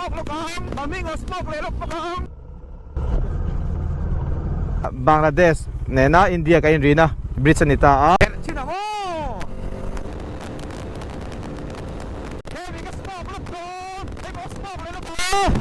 smoke lawk ang, mami ngaw smoke leh lawk bawk ang. Bangladesh nena India kan inrina bridge a ni ta a. Herh chin ang aw! Hemi ka smoke lawk dawn, hei pawh smoke leh lawk ang.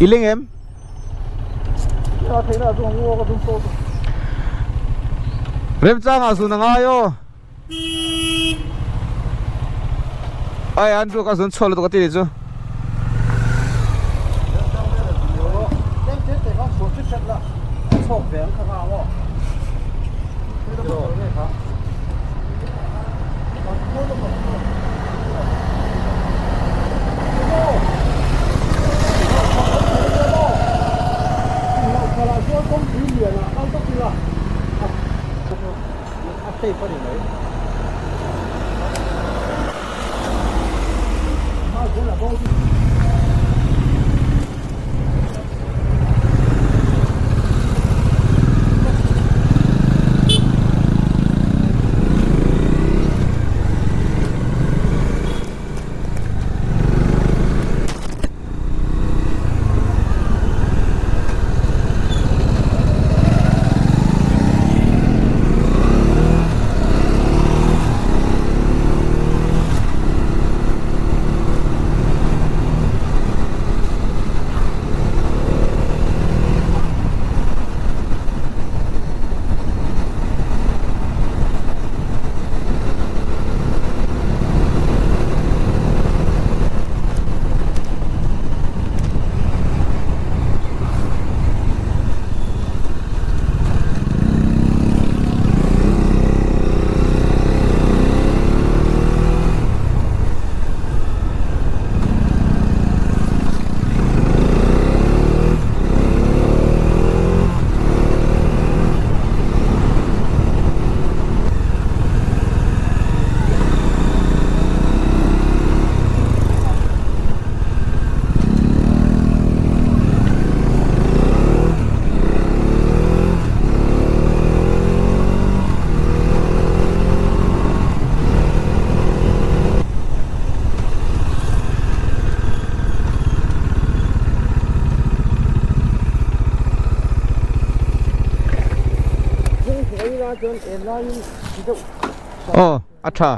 I leng em? Remchangah zun a ngai aw. Ai Andrew ka zun chhuak lutuk a ti nih chu. Aw a tha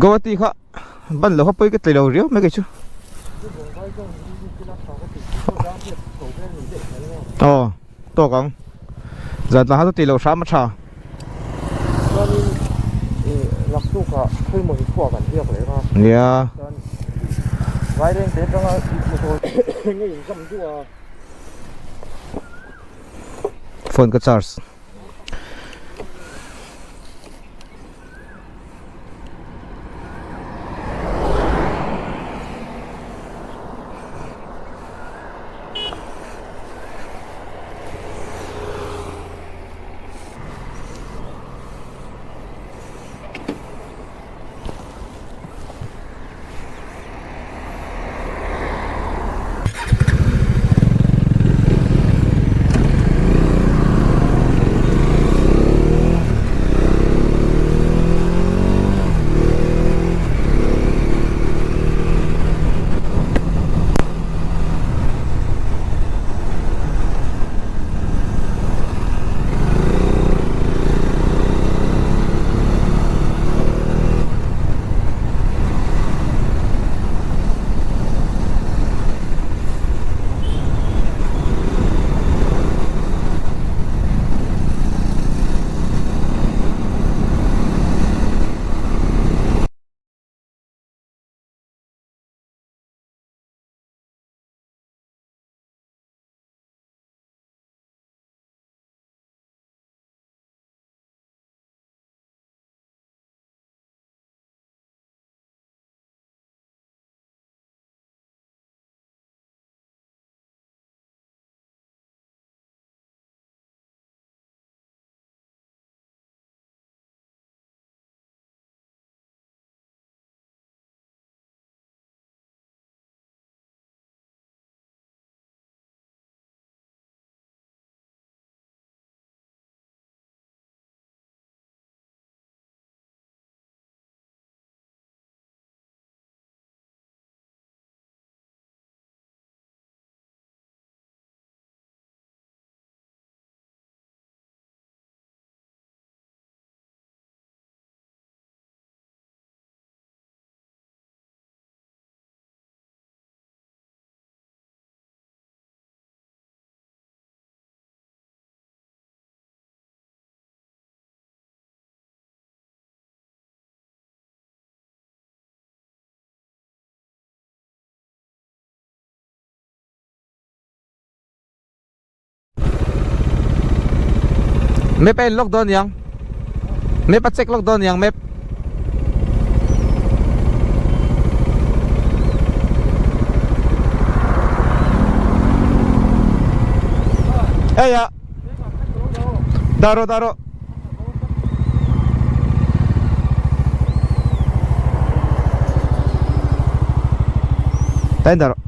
Guwahati kha ban lo kha pawi ka tlei lo riau mai kei chu aw tawk ang zan tlang kha chu tih loh hram a tha. Nia. Phone ka charge. Map a en lawk dawn niang. Map a check lawk dawn niang map. Ei a. Dah rawh dah rawh. Tain dah rawh.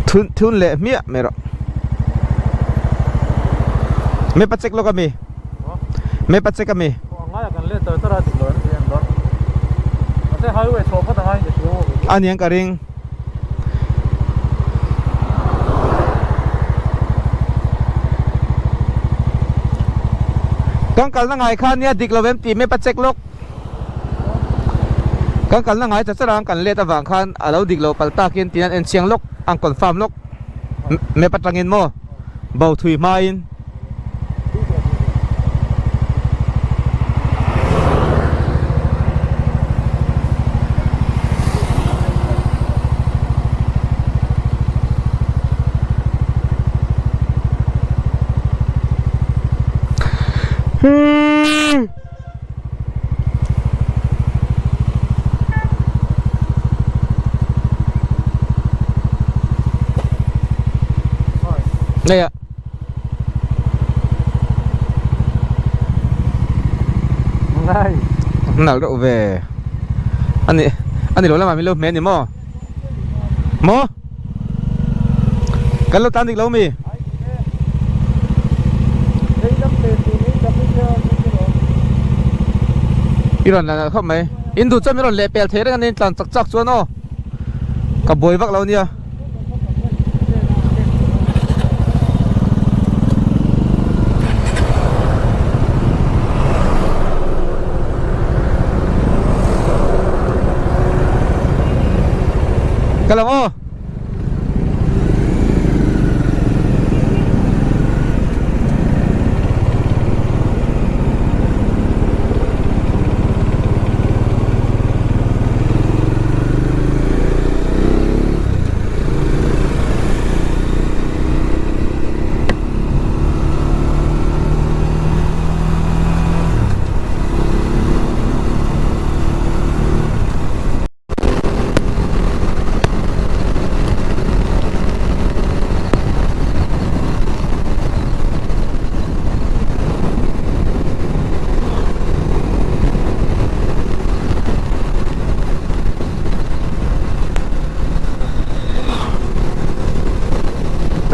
Thun thun leh hmiah mai rawh. Map a check lawk ami. Map a check ami. A niang ka ring. Kan kalna ngai kha nia dik lo em tih map a check lawk. Kan kalna ngai cha chara an kan let avang khan a lo dik lo pal takin tiin an en chiang lawk an confirm lawk map atangin maw bo thui hmain. Đây ạ. Nal reuh ve. Ani ani lo lamah min lo hme ani maw? Maw? Kan lo tan dik lo mi? I rawn la nalh khawp mai. In duh chuan min rawn leh pel thei reng a ni tlan chak chak chuan aw. Ka buai vak lo nia. Ka lang aw.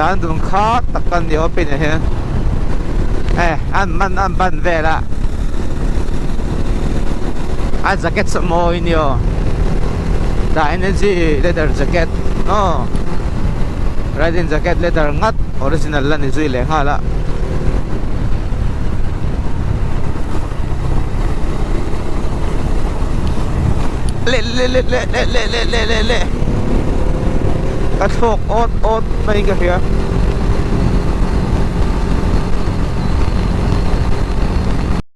Tan dun kha tak kan ni awm pin ah hian e an man an ban vel a a jacket saw mawi ni aw the energy leather jacket aw riding jacket leather ngat original la ni zui leh nghal a. Leh leh leh leh leh leh leh leh leh leh ka thlawk awt awt mai ka hria.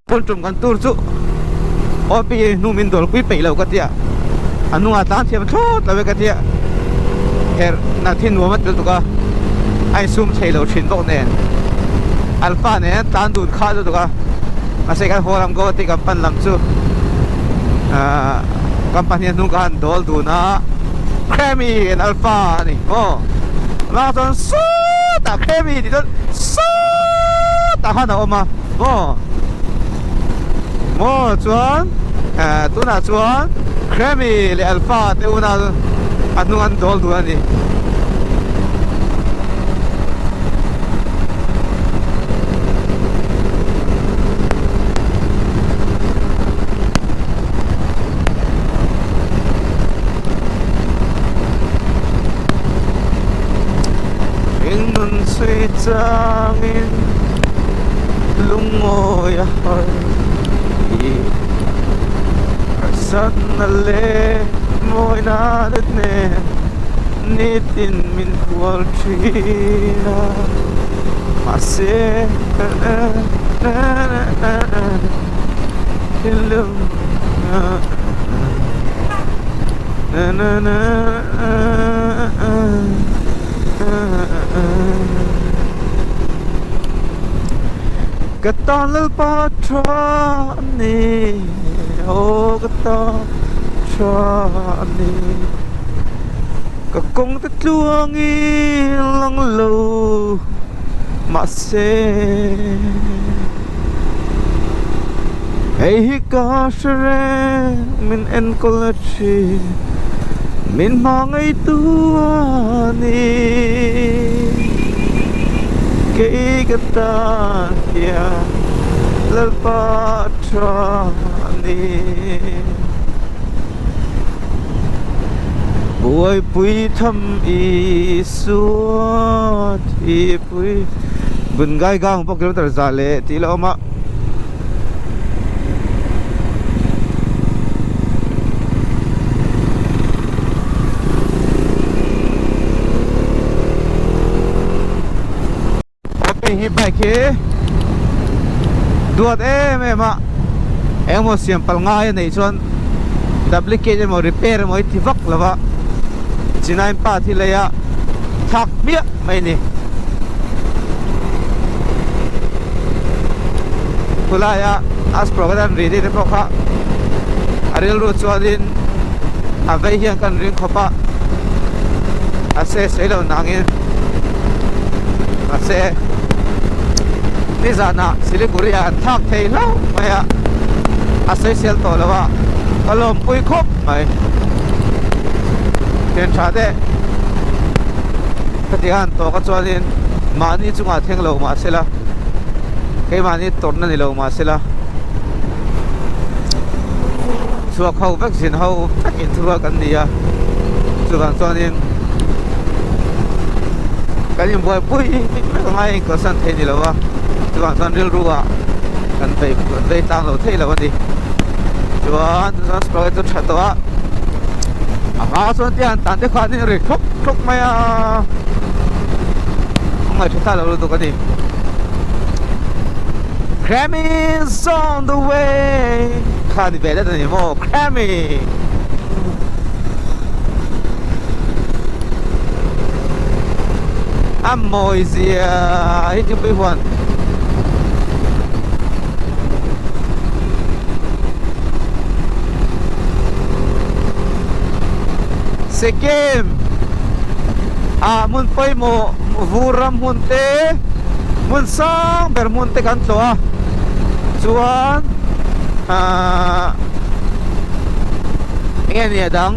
Pawn tum kan tur chu OP hnu min dawl pui peih lo ka tia a hnungah tlang thiam thlawt lo e ka tia herh na thin nuam a tel tuk a a insum thei lo thin bawk nen alpha nen an tlan dun kha lutuk a mahse kan haw lam Guwahati kan pan lam chu ahh company a hnung ka han dawl dun a Kremi and alpha a ni maw amah chuan sawtah Kremi tih chuan sawtah khan a awm a. Maw maw chuan eh tunah chuan Kremi leh Alpha te una a hnung an dawl dun a ni. Hringnun chhui changin lungawi a har i harsatna leh mawina te nen nitin min hual thin a mahse thinlung Ka tan Lalpa tha a ni, aw ka tan tha a ni. Ka kawng te tluangin lang lo mahse Hei hi ka hre reng min enkawl a thin min hmangaihtu a ni. Kei ka tan hian Lalpa tha a ni. Buaipui tham Isua thipui Gun gai gang pawh kilometer za leh tih la awm a. Hei hi bike hi duat em em a engemaw siam pal ngai a neih chuan duplicate emaw repair emaw hi ti vak lo va chinain pa thil ei a thlak hmiah mai a ni khulaia aspro ka dan ri te pawh kha a rilru chuanin a vei hian kan ring khawp a a se sawi lo nangin mahse nizanah Siliguri ah an thlak thei hlauh mai a a sawisel tawh lo a ka lawmpui khawp mai thian tha te khatiang a han tawk a chuanin mahni chungah thleng lo mahsela keimahni tawrhna ni lo mahsela chhuak ho vek zin ho vek inthurual kan ni a chuvang chuanin kan inbuaipui vek anga inkalsan thei ni lo a chuvang chuan rilru ah kan vei kan vei tlang lo thei lo a ni chuan chuan sprocket chu tha tawh a a hma chuan tiang tan te khan in ri thlawk thlawk mai a a ngaihṭha ta lo lutuk a ni. Grammy's on the way kha ni ve dat a ni maw Grammy a mawi zia hi chu pui huan Sikkim ah hmun pawimawh vur ram hmun te hmun sang ber hmun te kan tlawh a chuan ahh enge ni a dang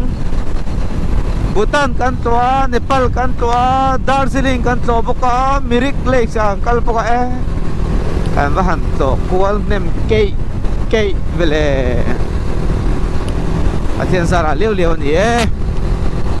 Bhutan kan tlawh a Nepal kan tlawh a Darjeeling kan tlawh bawk a Mirik lake ah kan kal bawk a e kan va han tlawh kual hnem keih keih vele Pathian zarah liau liau a ni e.